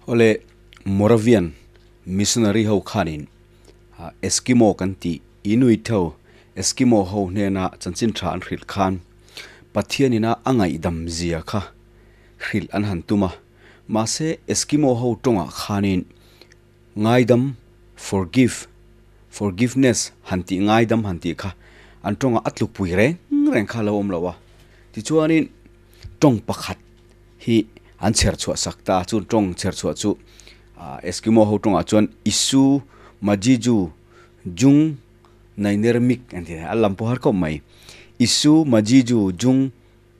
Awle, Moravian missionary ho khanin Eskimo kan tih Inuit ho, Eskimo ho hnena chanchin tha an hrilh khan Pathianina a ngaihdam zia kha hrilh an han tum a. Mahse, Eskimo ho tawngah khanin ngaidam, forgive, forgiveness han tih ngaidam han tih kha an tawngah a tlukpui reng reng kha a lo awm lo a. Tichuanin tawng pakhat hi an chher chhuah sak ta a, chu tawng chher chhuah chu Eskimo ho tawngah chuan Isu Majiju Jung Nainermik an ti a, a lam pawh har khawp mai. Isu Majiju Jung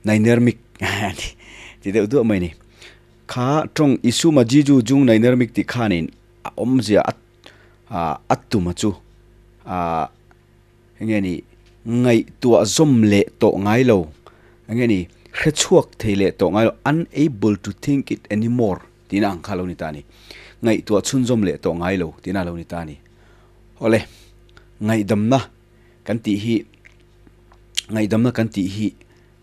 Nainermik an ti ti deuh duah mai a ni. Kha tawng Isu Majiju Jung Nainermik tih khanin a awmzia a a tuma chu ah enge ni ngaihtuah zawm leh tawh ngai lo enge ni hrechhuak thei leh tawh ngai lo unable to think it anymore tihna ang kha a lo ni ta a ni. Ngaihtuah chhunzawm leh tawh ngai lo tihna a lo ni ta a ni. Awle ngaihdamna kan tih hi ngaihdamna kan tih hi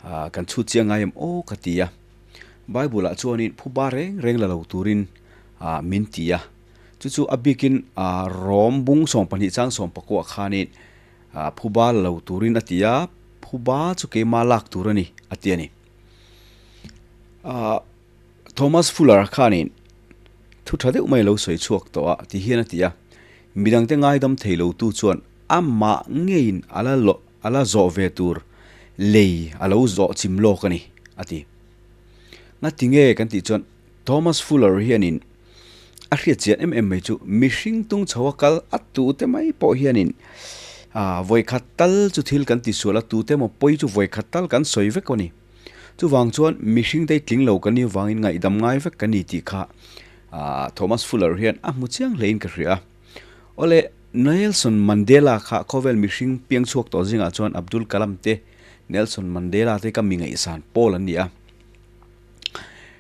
ah kan chhut chiang ngai em aw ka ti a. Bible ah chuanin phuba reng reng la lo turin ah min ti a. Chu chu a bikin ah Rom bung 12 chang 19 khanin ah phuba la lo turin a ti a, phuba chu keima lak tur a ni a ti a ni. Ah Thomas Fuller khanin thu tha deuh mai a lo sawi chhuak tawh a ti hian a ti a, midangte ngaidam thei lo tu chuan amah ngeiin a la a la zawh ve tur lei a lo zawh chim lawk a ni a ti. Ngati nge kan tih chuan Thomas Fuller hianin a hriat chian em em mai chu mihring tung chho a kal a tute mai pawh hianin ah vawikhat tal chu thil kan tisual a tute emaw pawi chu vawikhat tal kan sawi vek a ni. Chuvang chuan mihring te tling lo kan nih avangin ngaihdam ngai vek kan ni tih kha ah Thomas Fuller hian a hmu chiang hlein ka hria a. Awle, Nelson Mandela kha khawvel mihring piang chhuak tawh zingah chuan Abdul Kalam te, Nelson Mandela te ka mi ngaihsan pawl an ni a.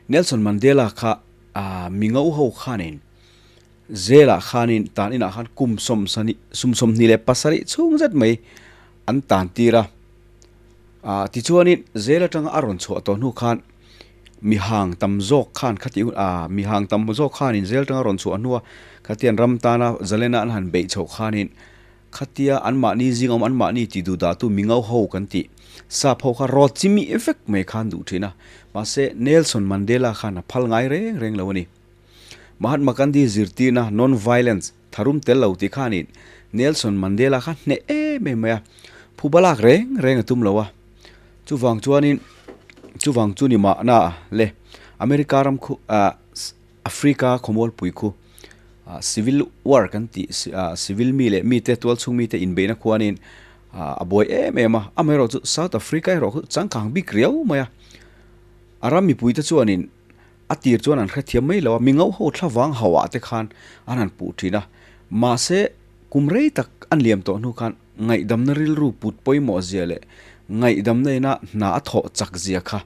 Nelson Mandela kha ah mi ngo ho khanin zelah khanin tan inah khan kum sawm sani sum 27 chhung zet mai an tan tir a. Ah tichuanin zel atanga a rawn chhuah tawh hnu khan mi hang tam zawk khan khati hun ah mi hang tam zawk khanin zel atanga rawn chhuah hnua khatian ram tana zalena an han beih chhoh khanin khatia anmahni zing awm anmahni tih duh dah tu mi ngo ho kan tih sap ho kha rawt chi mi vek mai khan duh thin a mahse Nelson Mandela khan a phal ngai reng reng lo a ni. Mahatma Gandhi zirtirna non violence Tharum tel lo tih khanin Nelson Mandela kha hneh em em mai a, phuba lak reng reng a tum lo a. Chuvang chuanin chuvang chu ni mahna le America ram khu ah Africa khawmualpui khu ah civil war kan tih ah civil mi leh mite tualchhung mite inbeihna khuanin ah a buai em em a. Amaherawhchu South Africa erawh khu changkang bik riau mai a. A ram mipuite chuanin A tir chuan an hrethiam mai lo a, mi ngauh ho thlavang hauhah te khan an han puh thin a. Mahse, kum rei tak an liam tawh hnu khan ngaihdamna rilru put pawimawh zia leh ngaihdamna ina hna a thawh chak zia kha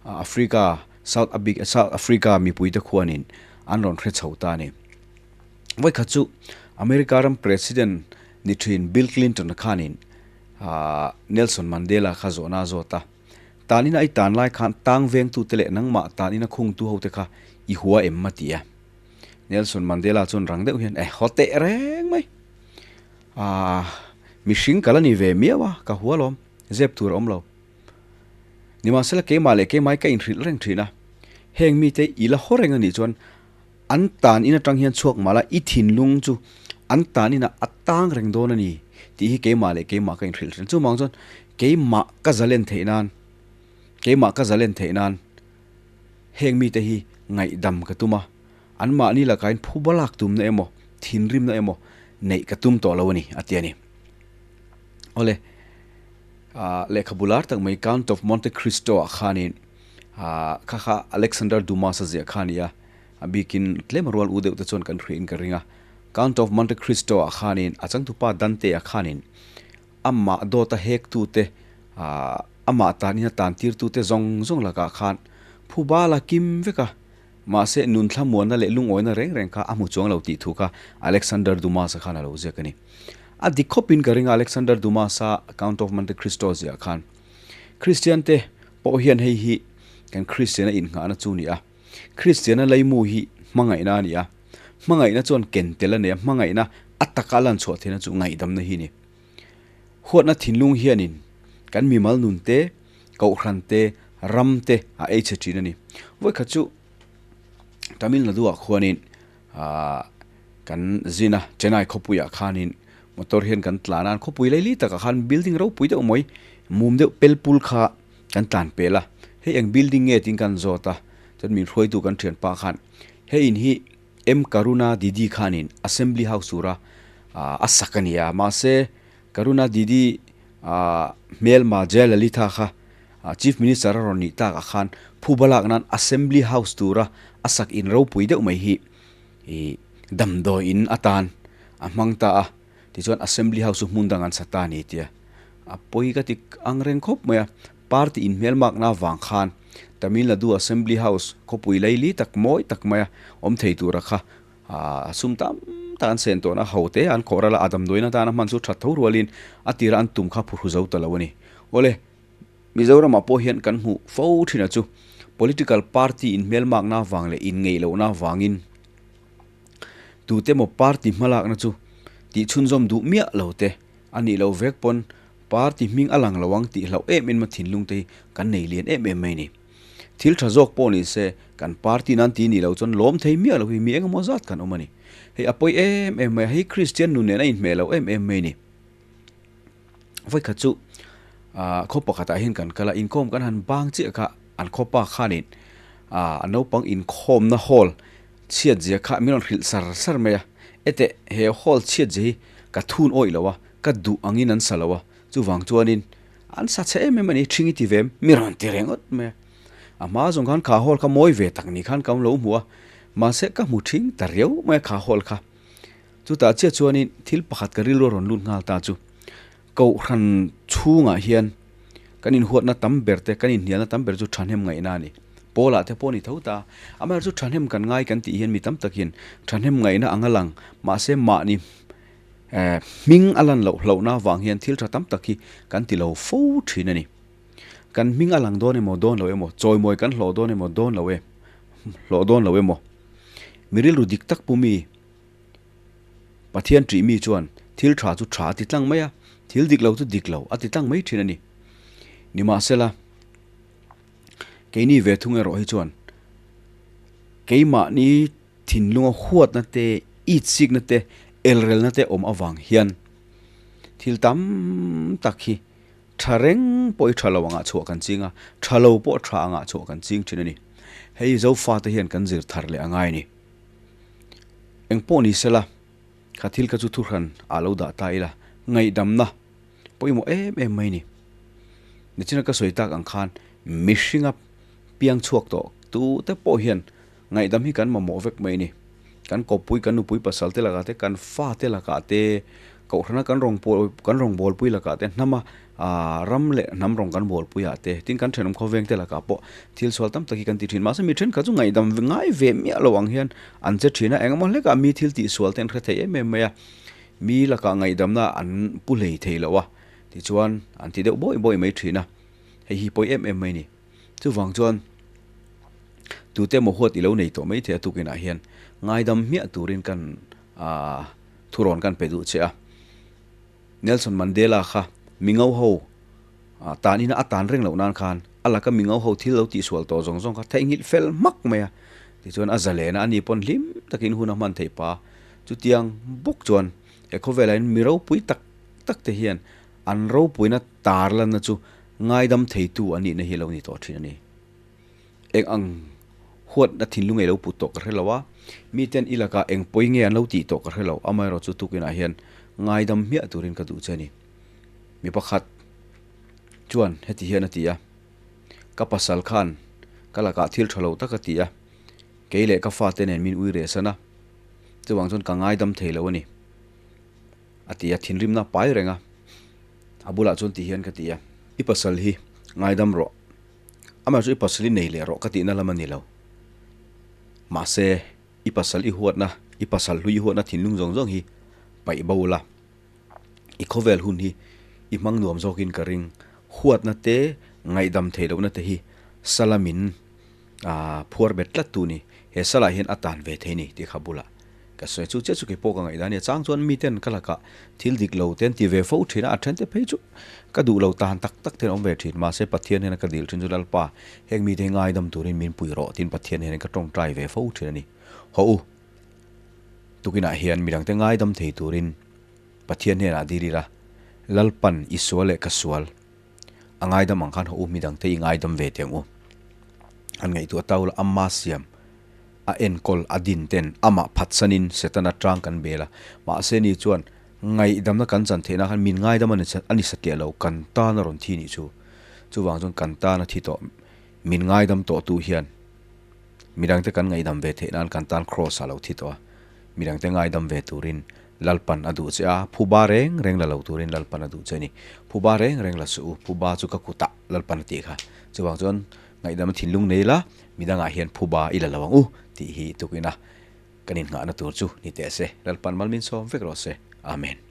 Africa, South a South Africa mipuite khuanin an rawn hre chho ta a ni. Vawikhat chu America ram President ni thin Bill Clinton-a khanin Nelson Mandela kha zawhna a zawt a. Tan ina i tan lai khan tang vengtute leh nangmah tan ina khungtu hote kha i hua em a ti a. Nelson Mandela chuan rang deuh hian, Eh, haw teh reng mai. Aah, mihring ka la ni ve miau a, ka hua lawm, zep tur a awm lo. Nimahsela keimah leh keimai ka inhrilh reng thin a, heng mite i la haw reng a nih chuan an tan in atang hian chhuak mah la, i thinlung chu an tan inah a tang reng dawn a ni tih hi keimah leh keimah ka inhrilh thin. Chuvang chuan keimah ka zalen theih nan, keimah ka zalen theih nan heng mite hi ngaihdam ka tum a, anmahni lakain phuba lak tumna emaw, thinrimna emaw neih ka tum tawh lo a ni, a ti a ni. Awle, lehkhabu lar tak mai Count of Monte Cristo ah khanin kha kha Alexander Dumas a ziah kha a ni a, A bikin tlem a rual u deuh te chuan kan hriin ka ring a. Count of Monte Cristo ah khanin a changtupa Dante ah khanin amah dawta hektute ah amah tanin a tantirtute zawng zawng lakah khan phuba la kim vek a. Mahse nun thlamuanna leh lungawina reng reng kha a hmu chuang lo tih thu kha Alexander Dumas-a khan a lo ziak a ni. A dik khawpin ka ring a Alexander Dumas-a Count of Monte Cristo ziah khan Kristian te pawh hian hei hi kan Kristiana innghahna chu ni a. Kristiana leimu hi hmangaihna a ni a. Hmangaihna chuan ken tel a nei a, hmangaihna a taka a lan chhuah theihna chu ngaihdamna hi a ni. Huatna thinlung hianin kan mimal nun te, kohhran te, ram te a ei chhe thin a ni. Vawikhat chu Tamil Nadu-ah khuanin aah kan zin a, Chennai khawpuiah khanin motor hian kan tlan a, an khawpui laili takah khan building ropui deuh mai mum deuh pel pul kha kan tlan pel a, hei eng building nge tiin kan zawt a, chuan min hruaitu kan thianpa khan hei in hi M Karuna Didi khanin Assembly House tura a sak a ni a, mahse Karuna Didi hmelma Jayalalitha kha Chief Minister a rawn nih takah khan phuba lak nan Assembly House tura a sak in ropui deuh mai hi damdawi in atan a hmang ta a, tichuan Assembly House chu hmun dang an sa ta a ni tia a pawi ka ti ang reng khawp mai a, party inhmelmakna avang khan Tamil Nadu Assembly House khawpui laili tak mawi tak maia awm thei tura kha a sum tam tak an sen tawhna ho te an khawh ral a, a damdawiin atana hman chu that tho rualin a tira an tum kha phuhru zo ta lo a ni. Awle, Mizoramah pawh hian kan hmuh fo thin a chu political party inhmelmakna avang leh inngeihlohna avangin tute maw party hmalakna chu tihchhunzawm duh miah lo te a nih loh vek pawn Party hming a lang lo ang tih hlauh em em a thinlung te hi kan nei lian em em mai a ni. Thil tha zawk pawh ni se kan party nan ti nih loh chuan lawm thei miah lo hi mi engemaw zat kan awm a ni. Hei a pawi em em mai a, hei Kristian nun nen a inhmeh loh em em mai a ni. Vawikhat chu ah khaw pakhatah hian kan kal a, inkhawm kan han bang chiah kha an khawpa khanin ah a naupang inkhawmna hall chhiat zia kha min rawn hrilh sar sar mai a, eteh he hall chhiat zia hi ka thun awih lo a, Ka duh angin an sa lo a, chuvang chuanin an sa chhe em em a ni, ṭhing i ti ve em? Mi rawn ti reng awt mai a. A hma zawng khan kha hall kha mawi ve tak ni khan ka lo hmu a, mahse ka hmu ṭhing ta riau mai a kha hall kha. Chutah chiah chuanin thil pakhat ka rilru a rawn lut nghal ta chu, Kohhran chhungah hian kan inhuatna tam ber te, kan inhnialna tam ber chu ṭhahnem ngaihna a ni. Pawlah te pawh a ni tho ta. Amaherawhchu ṭhahnem kan ngai kan tih hian mi tam takin ṭhahnem ngaihna ang a lang, mahse mahni Hming a lan loh hlauhna avang hian thil tha tam tak hi kan ti lo fo thin a ni. Kan hming a lang dawn emaw dawn lo emaw, chawimawi kan hlawh dawn emaw dawn lo e, hlawh dawn lo emaw. Mi rilru dik tak pu mi, Pathian ṭih mi chuan thil tha chu tha a ti tlang mai a, thil dik lo chu dik lo a ti tlang mai thin a ni. Nimahsela, keini ve thung erawh hi chuan keimahni Thinlunga huatna te, itsikna te, elrelna te awm avang hian thil tam tak hi tha reng pawh hi tha lo angah chhuah kan ching a, tha lo pawh tha angah chhuah kan ching thin a ni. Hei Zofate hian kan zir thar leh a ngai a ni. Engpawh ni sela, kha thil kha chu thuhran ah lo dah ta ila, ngaihdamna pawimawh em em mai a ni. Nichina ka sawi tak ang khan mihringa piang chhuak tawh tute pawh hian Ngaihdam hi kan mamawh vek mai a ni. Kan kawppui, kan nupui pasal te lakah te, kan fa te lakah te, kohhrana kan rawn pawl kan rawn bawlpui lakah te, hnama aah ram leh hnam rawn kan bawlpuiah te, tin kan thenawm khawveng te lakah pawh thil sual tam tak hi kan ti thin. Mahse mi thenkhat chu ngaihdam ngai ve miah lo ang hian an che thin a, engemaw hlekah mi thil tihsual te an hre thei em em mai a, mi lakah ngaihdamna an pu hlei thei lo a, tichuan an ti deuh bawih bawih mai thin a, hei hi pawi em em mai a ni. Chuvang chuan tute emaw huat i lo nei tawh mai thei a tukinah hian ngaidam hmiah turin kan aah thurawn kan pe duh che a. Nelson Mandela kha mingo ho ah tan ina a tan reng loh nan khan a laka mingo ho thil lo tihsual tawh zawng zawng kha theihnghilh fel hmak mai a. Tichuan a zalen a, ani pawn hlim takin hun a hman theih pa. Chutiang bawk chuan he khawvelah hian mi ropui tak tak te hian an ropuina tar lanna chu Ngaidam theitu an nihna hi a lo ni tawh thin a ni. Eng ang huatna thinlung ei lo put tawh ka hre lo a, miten i lakah eng pawi nge an lo tih tawh ka hre lo, amaherawh chu tukinah hian ngaidam hmiah turin ka duh che a ni. Mi pakhat chuan heti hian a ti a, Ka pasal khan ka lakah thil tha lo tak a ti a, kei leh ka fate nen min ui reh san a, chuvang chuan ka ngaidam thei lo a ni. A ti a, thinrimna a pai reng a. A bulah chuan ti hian ka ti a. I pasal hi ngaidam rawh. Amah chu i pasal i nei leh rawh ka tihna lam a ni lo. Mahse, i pasal i huatna, i pasal hlui i huatna thinlung zawng zawng hi paih bo la. I khawvel hun hi i hmang nuam zawkin ka ring. Huatna te, ngaihdam theih lohna te hi salamin phuar bet tlat tu ni. He salah hian a tan ve thei ni tih kha bulah ka sawi. Chu chiah chu kei pawh ka ngaihdan a ni. A chang chuan miten ka lakah thil dik lo te an ti ve fo thin a, a then te phei chu ka duh lo tan tak tak te an awm ve thin. Mahse Pathian hian ka dil thin chu Lalpa heng mite hi ngaidam turin min pui rawh tiin Pathian hian ka tawngtai ve fo thin a ni. Haw u, tukinah hian midangte ngaidam thei turin Pathian hnenah dil ila, Lalpan i sual leh ka sual a ngaidam ang khan haw u, midangte i ngaidam ve teh ang u. An ngaihtuah ta ula, Amma siam a enkawl a din ten amah phatsanin Setana tang kan bel a, mahse ni chuan ngaihdamna kan chan theihna khan min ngaidam a ni satliah lo, kan tan a rawn thi nih chu. Chuvang chuan kan tan a thi tawh, min ngaidam tawhtu hian midangte kan ngaihdam ve theih nan kan tan Kraws ah lo thi tawh a, midangte ngaidam ve turin Lalpan a duh che a, phuba reng reng la lo turin Lalpan a duh che a ni. Phuba reng reng la suh u, phuba chu ka kutah Lalpan a tih kha. Chuvang chuan ngaihdamna thinlung nei la, midangah hian phuba i la lo ang u tih hi tukin a kan innghahna tur chu ni teh se. Lalpan mal min sawm vek rawh se. Amen.